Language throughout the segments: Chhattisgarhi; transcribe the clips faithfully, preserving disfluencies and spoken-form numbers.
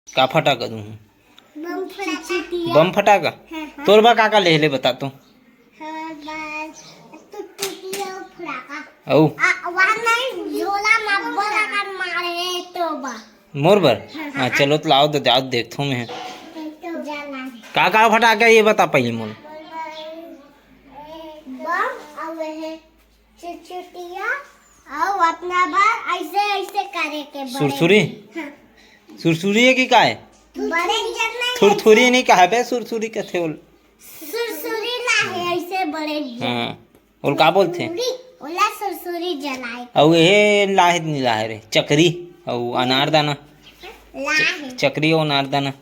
का फटाका दूँ? बम फटाका। बम फटाका? हाँ, हाँ। तोर बर का का ले ले, बता तो। हमर बर टुकटुकी अउ फटाका। अउ? आ, वहाँ नहीं, झोला में बड़ा कर मारे तो बा। मोर बर? हाँ, हाँ, हाँ। चलो तो लाओ तो, जाओ देखथों मैं। तो जाना है। का का फटाका ये बता पहले मोला। बम अउ ये चिटचिटिया अउ अपना बर ऐसे, ऐसे करे के बड़े। सुरसुरी? हाँ। सुरसुरी है कि का है? बड़े जन नहीं थुरथुरी ऐसे। नहीं कहा बे, सुरसुरी कथे ओला। सुरसुरी ला है ऐसे बड़े जन। हाँ। ओला का बोलथे? सुरसुरी, ओला सुरसुरी जलाए। अउ ये लाहे नहीं लाहे रे, चकरी अउ अनारदाना। लाहे। चकरी अउ अनारदाना।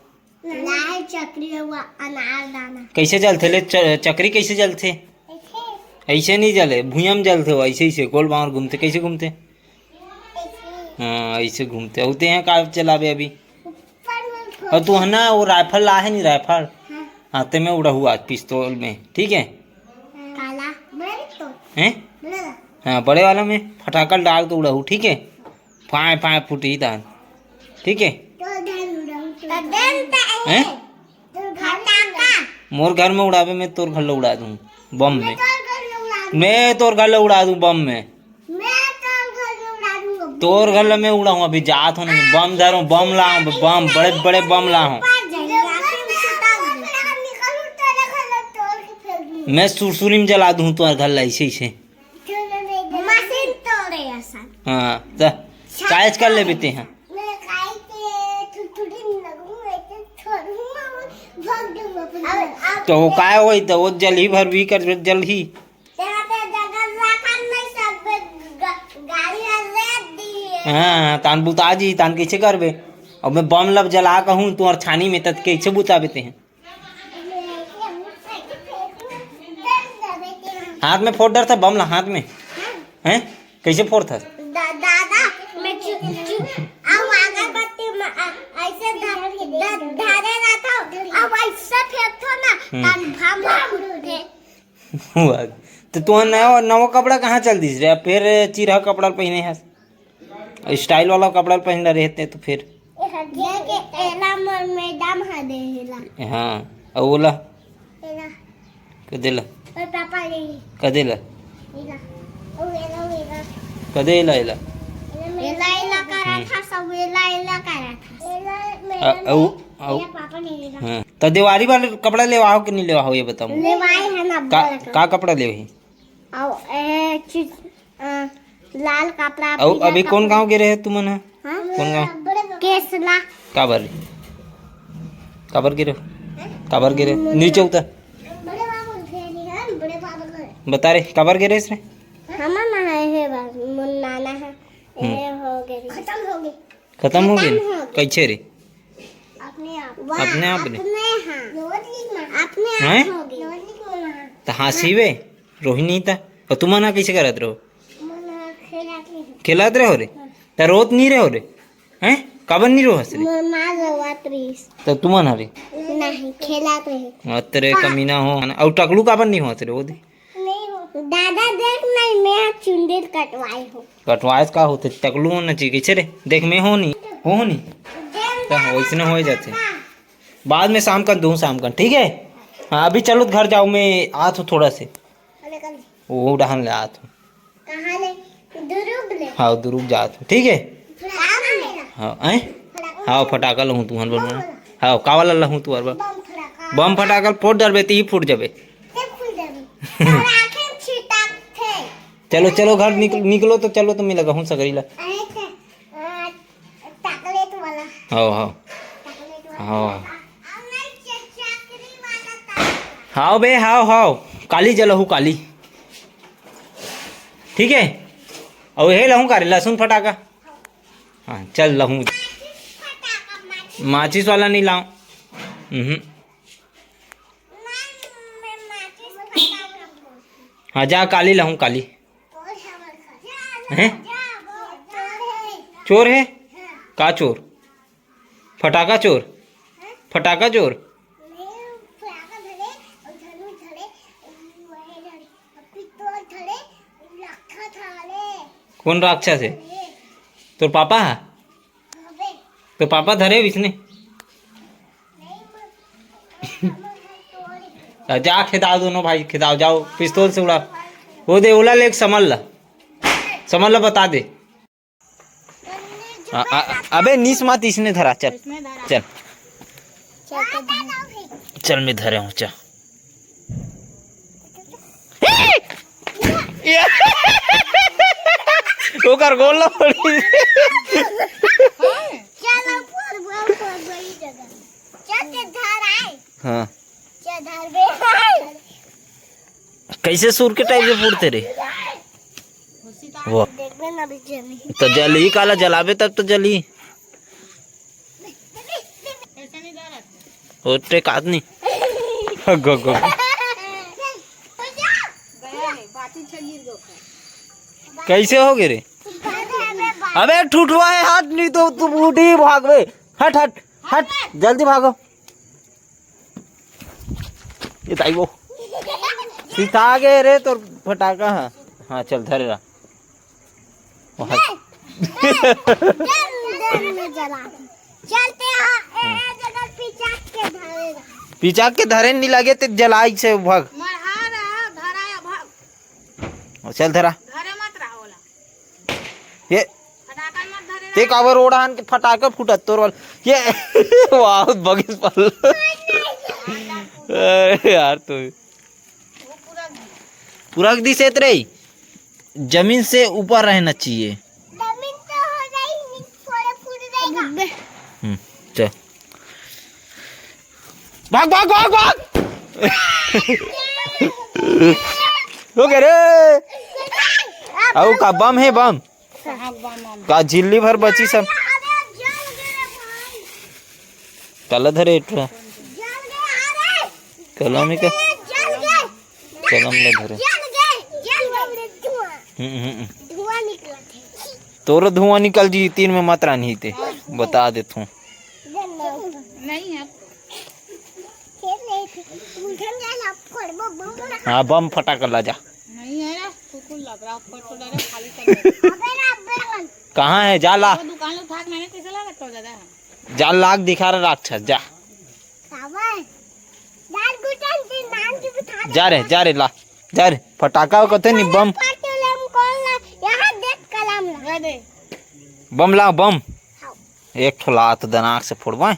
लाहे चकरी अउ अनारदाना। कैसे जलथे ले च-, चकरी कैसे जलथे? ऐसे। ऐसे नहीं जले, भुइयां में जलथे वो, ऐसे, ऐसे गोल बांवर घूमथे। कैसे घूमथे? ऐसे। हाँ, ऐसे घूमथे। अउ तें हा का चलाबे अभी? ऊपर में अउ तू हा ना वो राइफल लाहे नहीं, राइफल? हाँ। हाँ, ते में उड़ाहू आज पिस्तौल में, ठीक है? काला, बड़े तो। हैं? बड़ा। हाँ, बड़े वाला में फटाका डाल के उड़ाहू, ठीक है? फाय फाय फूटही तान, ठीक है? तो देन उड़ाहू तो। तो देन तो हैं? तो फटाका। मोर घर में उड़ाबे, मैं तोर घर ला उड़ा दूँ बम में। मैं तोर घर ला उड़ा दूँ। मैं तोर घर ला उड़ा दूँ बम में। मैं तोर घर ला उड़ा दूँ बम। तोर घर ला मैं उड़ाहूँ, अभी जात हूँ ना, बम धरूँ, बम लाहूँ, बम, बड़े बड़े बम लाहूँ। ऊपर जाइए, आखिर में सुता दे। निकलूँ, तोरे घर ला तोड़ के फेंक दूँ। मैं सुरसुरी में जला दूँ तोर घर ला, ऐसे ऐसे। मशीन तोड़े असन। हाँ, त कायच कर लेबे तें हा। मैं काहे के थुरथुरी में लगूं, मैं तो छोड़ूंगा, मैं भाग जाऊंगा अपने घर। अब, अब तो वो काय होई, तो वो जलही भर भी कर जलही। तेरा तो जगह राखन में सब ग-, गाड़ी में रेत दी है। हाँ, हाँ, तान बुता जी, तान कैसे करबे? अब मैं बम लब जला कहूँ, तोर छानी में तत कैसे बुताबे तें हा? हाथ में फोड़ डरथा बम ला, हाथ में। हैं? कैसे फोड़था? दा-, दादा, मैं चु-, चु-, अब अगरबत्ती में, आ, ऐसे ध-, ध-, धरे रहता हूँ, अब ऐसे फेंकता ना, हम्म। तब बम ला फूटथे। वाह। तो तू नवा, नवा कपड़ा कहाँ चल दिस रे? अब फिर चिरहा कपड़ा पहिने हस। स्टाइल वाला कपड़ा पहिन ले रहते तो फिर। ये के एला मोर मैडम हा दे हेला। हाँ, अउ ओला? एला। कदे ला? मोर पापा ले। कदे ला? एला। ओ एला, एला। कदे एला, एला? एला, एला करा हम्म। था, सब एला, एला करा था। एला अ-, मैडम अउ, ने, अउ। एला पापा ने एला। हाँ। तो देवारी वाले कपड़ा लेवाओ कि नहीं लेवाओ, ये बताओ। लेवाए है ना, का, बड़ा का। का कपड़ा लेवाए? अउ, ए, चि-, अ, लाल कपड़ा, अउ पीला अभी कौन कपड़ा। गाँव गे रहे तुमन ह? हाँ? कौन गाँव? केसला। काबर? काबर गे रहे? काबर गे रहे? नीचे उतर। बड़े बाबू गे रहे हैं, बड़े बाबू गे। बता रे, काबर गे रहे रे? हमन ना है, हे बा, मोर नाना है। हम्म। ए, हो गे रहे। खतम हो गे। खतम हो गे? खतम हो गे। कैसे रे? अपने आप। वाह, अपने आप ने? अपने हाँ। अपने आप हैं? हो गे। तो हाँसी बे, रोहिणी त। अउ तुमन ह कइसे करत रहो? मन खेलत रहे। खेलत रहो रे? हाँ। त रोत नहीं रहो रे? हैं? काबर नहीं रोहस रे? म-, माँ रोवत रहीस। त तुमन ह रे? नहीं, खेलत रहे। अतरे कहाँ? कमीना हो। अउ टकलू काबर नहीं होत रे? वो दे। नहीं हो। दादा देख नहीं, मैं चुंदी कटवाए हूँ। कटवाए का होथे? टकलू होना चाहिए। कइसे रे? देख मैं हो नहीं। हो नहीं? त वइसने हो जाथे। बाद में शाम कन दूँ, शाम कन, ठीक है? हाँ, अभी चलो घर जाओ, मैं आत हूँ थोड़ा से। वो डहन ले आत हूँ। कहाँ ले? दुरुग ले। हाँ, दुरुग जात हूँ, ठीक है? फटाका ले। हाँ, हैं? फटाका। हाँ, फटाका लहूँ तुहन बर। बम वाला। हाँ, का वाला लहूँ तुहर बर? बम फटाका। बम फटाका फोड़ डरबे, ती फूट जाबे। ते फूट जाबे। और आँखें छिटकथे। चलो, चलो, घर निकल, निकलो तो चलो, तो मैं लगाहूँ सगरी ला। अरे, चे-, आ, chocolate वाला। हाँ, हाँ। Chocolate वाला। हाँ। अब नहीं, चे-, चकरी वाला था। हाव बे, हाव, हाव। काली जलहू, काली। ठीक है? अउ हे लहूँ का रे, लहसुन फटाका। हाँ, चल लहूँ। माचिस फटाका, माचिस। माचिस वाला नहीं लाऊँ। हम्म। हाँ, जा, काली लाहूँ, काली। हैं? चोर है? का चोर? फटाका चोर? फटाका चोर? कौन राक्षस है? तोर पापा है? तो पापा धरे बिसने। जा खेदाओ, दोनों भाई खेदाओ, जाओ पिस्तौल से उड़ा। वो दे, ओला ले, समझ ला, समझ ला, बता दे। आ, आ, अबे नीस मात इसने धरा, चल। चल। चल, मैं धरे हूँ, चल। ओकर गोल ला पड़ी। चल, ऊपर, ऊपर, बड़ी जगह। चल, ते धर आए। हाँ। चल, धर बे। कैसे सूर के टाइप से फूटते रे? वो। देखबे ना, अभी जली। तो जली काला, जलाबे तब तो जली। ओटे कादनी। गो, गो। कैसे हो गए रे? अबे ठुठुआ है हाथ, नहीं तो तू बूढ़ी भागवे। हट, हट, हट, जल्दी भागो। ये दाई वो। सीता आ गए रे, तो फटाका है। हाँ, चल, धरे रहा। वहाँ। चलते हैं, ए, ए, जगह पिचाक के धरे। पिचाक के धरे नहीं लगे, ते जलाई से भग। मरहा रहा, धराया भग। चल, धरा। घरे मत रहा ओला। ये फटाका मत धरे ते रहा। काबर ओढ़ान के फटाका फूटत तोर वाला। ये वाह, बगिस पल। अरे यार, तू वो पूरा पूरा दिसेत रे, जमीन से ऊपर रहना चाहिए। जमीन तो हो जाई, थोड़े फूट जाएगा। हम्म, चल। भाग, भाग, भाग, भाग। हो गया रे। आओ का बम है, बम। का झिल्ली भर बची सब। काला धरे एक ठो। कलम ही का? कलम ले धरे। हम्म, हम्म। तोरो धुआं निकल जी, तीन में मत रानी ते। बता देत हूँ। हाँ, बम फटाका ला जा। कहाँ है? जा ला। दुकान उठा के मैंने कैसे ला रखा दादा? जा, लाग दिखा रहा राक्षस, जा। जा रे, जा रे, ला, जा रे। फटाका कथे नहीं, बम। बम ला, बम। एक ठो ला तो दनाक से फोड़बा।